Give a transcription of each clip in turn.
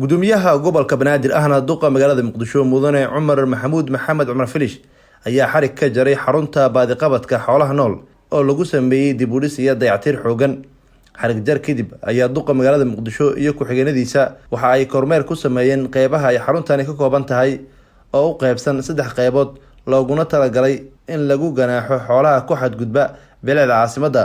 Gudoomiyaha gobolka Banaadir ahna duqa magaalada Muqdisho, Mudane Cumar Maxamuud Maxamed Cumar Filish, ayaa xarig ka jaray xarunta baadiqabadka xoolaha nool oo lagu sameeyey dib u dhis iyo dayactir xoogan. Xarig jar kadib ayaa duqa magaalada Muqdisho iyo ku-xigeenadiisa waxa ay kormeer ku sameeyeen qeybaha ay xaruntani ka kooban tahay oo u qeybsan saddex qeybood, looguna talagalay in lagu ganaaxo xoolaha ku xadgudba bilicda caasimadda.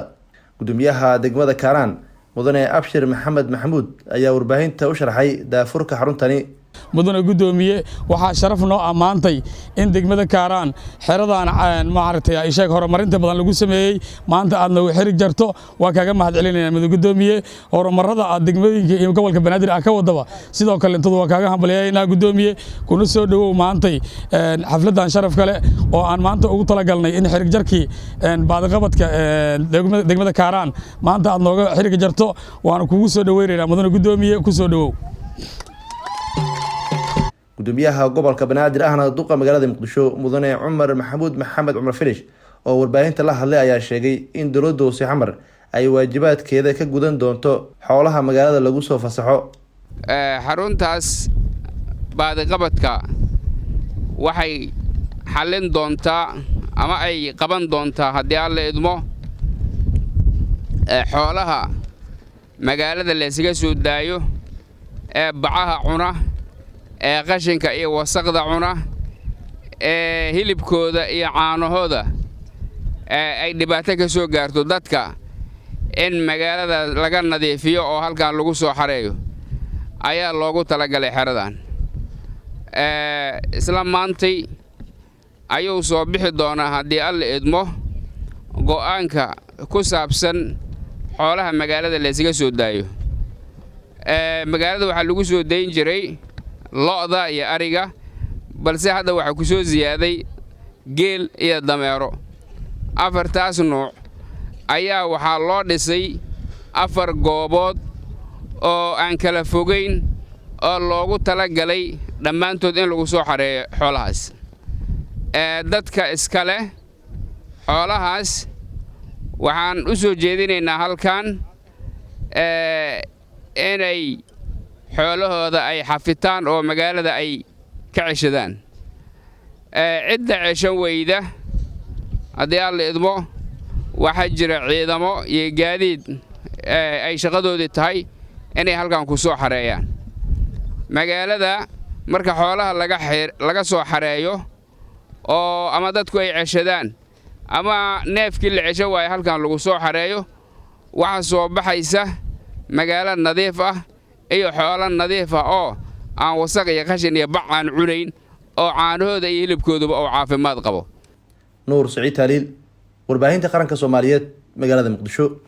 Gudoomiyaha degmada Kaaraan, Mudane Abshir Maxamed Maxamuud, ayaa warbaahinta u sharxay daafurka xaruntani. Mudane guddoomiye, waxaa sharaf noo ammaantay in degmada Kaaraan xeradan maaragtay isheeg horumarinta badan lagu sameeyey maanta aad noogu xirig jarto. Waa kaaga mahad celinayna, mudane guddoomiye, horumarada aad degmooyinka iyo gobolka Banaadir ah ka wadaba. Sidoo kale intadu waa kaaga hambalyeynaa, guddoomiye, kuna soo dhowow maantay xafladan sharaf kale oo aan maanta ugu talagalnay in xirig jarkii baadiqabadka degmada Kaaraan maanta aad nooga xirig jarto. Waana kugu soo dhoweynaynaa, mudane guddoomiye, ku soo dhowow. Gudoomiyaha gobolka Banaadir ahna duqa magaalada Muqdisho, Mudane Cumar Maxamuud Maxamed Cumar Filish, oo warbaahinta la hadlay ayaa sheegay in dowladda hoose Xamar ay waajibaadkeeda ka gudan doonto xoolaha magaalada lagu soo fasaxo. Xaruntaas baadiqabadka waxay xallin doontaa ama ay qaban doontaa, haddii Alla idmo, xoolaha magaalada laysaga soo daayo ee bacaha cuna, ee qashinka iyo wasaqda cuna, ee hilibkooda iyo caanahooda ay dhibaato ka soo gaarto dadka, in magaalada laga nadiifiyo oo halkan lagu soo xareeyo ayaa loogu talagalay xeradan. Isla maantay ayuu soo bixi doonaa, haddii Alla idmo, go'aanka ku saabsan xoolaha magaalada laysaga soo daayo. Magaalada waxaa lagu soo dayn jiray lo'da iyo ariga, balse hadda waxaa ku soo siyaaday geel iyo dameero. Afartaas nuuc ayaa waxaa loo dhisay afar goobood oo aan kala fogayn oo loogu talagalay dhammaantood in lagu soo xareeyo xoolahaas. Dadka iska leh xoolahaas waxaan u soo jeedinaynaa halkan inay xoolahooda ay xafitaan oo magaalada ay ka ceshadaan. Cidda ceshan weyda, haddii Alla idmo, waxaa jira ciidamo iyo gaadiid ay shaqadoodii tahay inay halkan ku soo xareeyaan. Magaalada marka xoolaha laga soo xareeyo oo ama dadku ay ceshadaan ama neefkii la cesho waayo halkan lagu soo xareeyo, waxaa soo baxaysa magaalo nadiif ah iyo xoolo nadiif ah oo aan wasaq iyo qashin iyo bac aan cunayn, oo caanahooda iyo hilibkooduba oo caafimaad qabo. Nuur Siciid Taaliil, warbaahinta qaranka Soomaaliyeed, magaalada Muqdisho.